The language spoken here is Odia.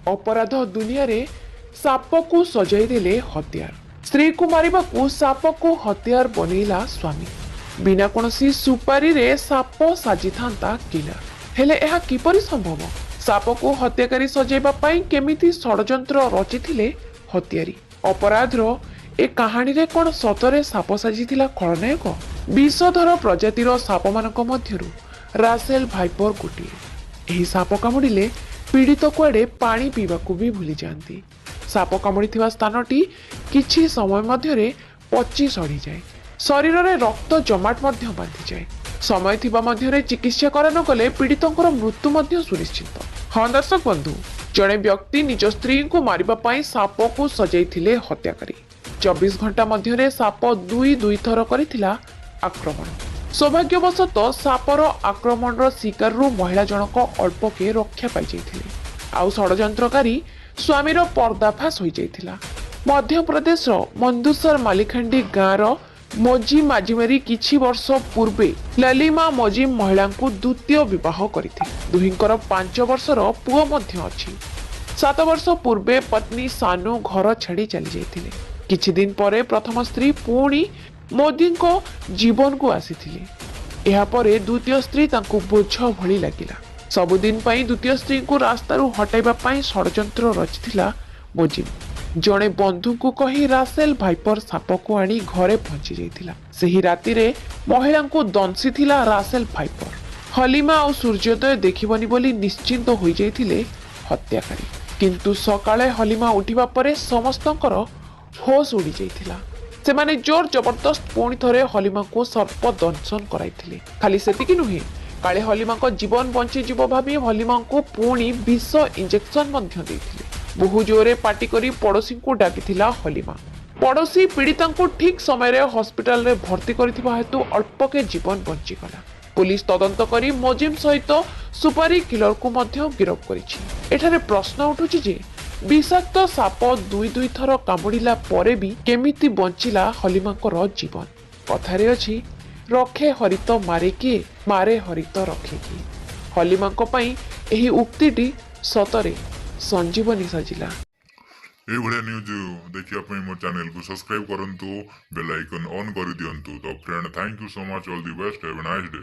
ଅପରାଧ ଦୁନିଆରେ ସାପକୁ ସଜାଇ ଦେଲେ ହତିଆର। ସ୍ତ୍ରୀକୁ ମାରିବାକୁ ସାପକୁ ହତିଆର ବନେଇଲା ସ୍ୱାମୀ। ବିନା କୌଣସି ସୁପାରିରେ ସାପ ସାଜିଥାନ୍ତା କିଲର। ହେଲେ ଏହା କିପରି ସମ୍ଭବ? ସାପକୁ ହତ୍ୟାକାରୀ ସଜାଇବା ପାଇଁ କେମିତି ଷଡ଼ଯନ୍ତ୍ର ରଚିଥିଲେ ହତ୍ୟାରୀ? ଅପରାଧର ଏ କାହାଣୀରେ କ'ଣ ସତରେ ସାପ ସାଜିଥିଲା ଖଳନାୟକ? ବିଷଧର ପ୍ରଜାତିର ସାପମାନଙ୍କ ମଧ୍ୟରୁ ରାସେଲ ଭାଇପର ଗୋଟିଏ। ଏହି ସାପ କାମୁଡ଼ିଲେ ପୀଡ଼ିତ କୁଆଡ଼େ ପାଣି ପିଇବାକୁ ବି ଭୁଲିଯାଆନ୍ତି। ସାପ କାମୁଡ଼ିଥିବା ସ୍ଥାନଟି କିଛି ସମୟ ମଧ୍ୟରେ ପଚି ସଢ଼ିଯାଏ। ଶରୀରରେ ରକ୍ତ ଜମାଟ ମଧ୍ୟ ବାନ୍ଧିଯାଏ। ସମୟ ଥିବା ମଧ୍ୟରେ ଚିକିତ୍ସା କରାନଗଲେ ପୀଡ଼ିତଙ୍କର ମୃତ୍ୟୁ ମଧ୍ୟ ସୁନିଶ୍ଚିତ। ହଁ ଦର୍ଶକ ବନ୍ଧୁ, ଜଣେ ବ୍ୟକ୍ତି ନିଜ ସ୍ତ୍ରୀଙ୍କୁ ମାରିବା ପାଇଁ ସାପକୁ ସଜାଇଥିଲେ ହତ୍ୟାକାରୀ। 24 ଘଣ୍ଟା ମଧ୍ୟରେ ସାପ ଦୁଇ ଦୁଇ ଥର କରିଥିଲା ଆକ୍ରମଣ। ସୌଭାଗ୍ୟବଶତଃ ସାପର ଆକ୍ରମଣର ଶିକାରରୁ ମହିଳା ଜଣକ ଅଳ୍ପକେ ରକ୍ଷା ପାଇଯାଇଥିଲେ, ଆଉ ଷଡ଼ଯନ୍ତ୍ରକାରୀ ସ୍ୱାମୀର ପର୍ଦ୍ଦାଫାଶ ହୋଇଯାଇଥିଲା। ମଧ୍ୟପ୍ରଦେଶର ମନ୍ଦସୌର ମାଲିଖାଣ୍ଡି ଗାଁର ମୋଜିମ ମାଜିମେରୀ କିଛି ବର୍ଷ ପୂର୍ବେ ଲଲିମା ମୋଜିମ ମହିଳାଙ୍କୁ ଦ୍ୱିତୀୟ ବିବାହ କରିଥିଲେ। ଦୁହିଁଙ୍କର 5 ବର୍ଷର ପୁଅ ମଧ୍ୟ ଅଛି। 7 ବର୍ଷ ପୂର୍ବେ ପତ୍ନୀ ସାନୁ ଘର ଛାଡ଼ି ଚାଲିଯାଇଥିଲେ। କିଛି ଦିନ ପରେ ପ୍ରଥମ ସ୍ତ୍ରୀ ପୁଣି ମୋଜିମଙ୍କ ଜୀବନକୁ ଆସିଥିଲେ। ଏହାପରେ ଦ୍ୱିତୀୟ ସ୍ତ୍ରୀ ତାଙ୍କୁ ବୋଝ ଭଳି ଲାଗିଲା। ସବୁଦିନ ପାଇଁ ଦ୍ୱିତୀୟ ସ୍ତ୍ରୀଙ୍କୁ ରାସ୍ତାରୁ ହଟାଇବା ପାଇଁ ଷଡ଼ଯନ୍ତ୍ର ରଚିଥିଲା ମୋଜିମ। ଜଣେ ବନ୍ଧୁଙ୍କୁ କହି ରାସେଲ ଭାଇପର ସାପକୁ ଆଣି ଘରେ ପହଞ୍ଚି ଯାଇଥିଲା। ସେହି ରାତିରେ ମହିଳାଙ୍କୁ ଦଂଶିଥିଲା ରାସେଲ ଭାଇପର। ହଲିମା ଆଉ ସୂର୍ଯ୍ୟୋଦୟ ଦେଖିବନି ବୋଲି ନିଶ୍ଚିନ୍ତ ହୋଇଯାଇଥିଲେ ହତ୍ୟାକାରୀ। କିନ୍ତୁ ସକାଳେ ହଲିମା ଉଠିବା ପରେ ସମସ୍ତଙ୍କର ହୋସ୍ ଉଡ଼ିଯାଇଥିଲା। ସେମାନେ ଜୋର ଜବରଦସ୍ତ ପୁଣି ଥରେ ହଲିମାଙ୍କୁ ସର୍ପ ଦଂଶନ କରାଇଥିଲେ। ଖାଲି ସେତିକି ନୁହେଁ, କାଳେ ହଲିମାଙ୍କ ଜୀବନ ବଞ୍ଚିଯିବ ଭାବି ହଲିମାଙ୍କୁ ପୁଣି ବିଷ ଇଞ୍ଜେକ୍ସନ ମଧ୍ୟ ଦେଇଥିଲେ। ବହୁ ଜୋରରେ ପାଟି କରି ପଡ଼ୋଶୀଙ୍କୁ ଡାକିଥିଲା ହଲିମା। ପଡ଼ୋଶୀ ପୀଡ଼ିତାଙ୍କୁ ଠିକ୍ ସମୟରେ ହସ୍ପିଟାଲରେ ଭର୍ତ୍ତି କରିଥିବା ହେତୁ ଅଳ୍ପକେ ଜୀବନ ବଞ୍ଚିଗଲା। ପୋଲିସ ତଦନ୍ତ କରି ମୋଜିମ ସହିତ ସୁପାରୀ କିଲରକୁ ମଧ୍ୟ ଗିରଫ କରିଛି। ଏଠାରେ ପ୍ରଶ୍ନ ଉଠୁଛି ଯେ ବିଷାକ୍ତ ସାପ ଦୁଇ ଦୁଇ ଥର କାମୁଡ଼ିଲା ପରେ ବି କେମିତି ବଞ୍ଚିଲା ହଲିମାଙ୍କର ଜୀବନ? କଥାରେ ଅଛି, ରଖେ ହରିତ ମାରେ କିଏ, ମାରେ ହରିତ ରଖେ କିଏ? ହଲିମାଙ୍କ ପାଇଁ ଏହି ଉକ୍ତିଟି ସତରେ ସଞ୍ଜୀବନୀ ସାଜିଲା। ଏଇଭଳିଆ ନ୍ୟୁଜ୍ ଦେଖିବା ପାଇଁ ମୋ ଚ୍ୟାନେଲକୁ ସବସ୍କ୍ରାଇବ୍ କରନ୍ତୁ, ବେଲ୍ ଆଇକନ୍ ଅନ୍ କରିଦିଅନ୍ତୁ। ତ friend, thank you so much, all the best, have a nice day.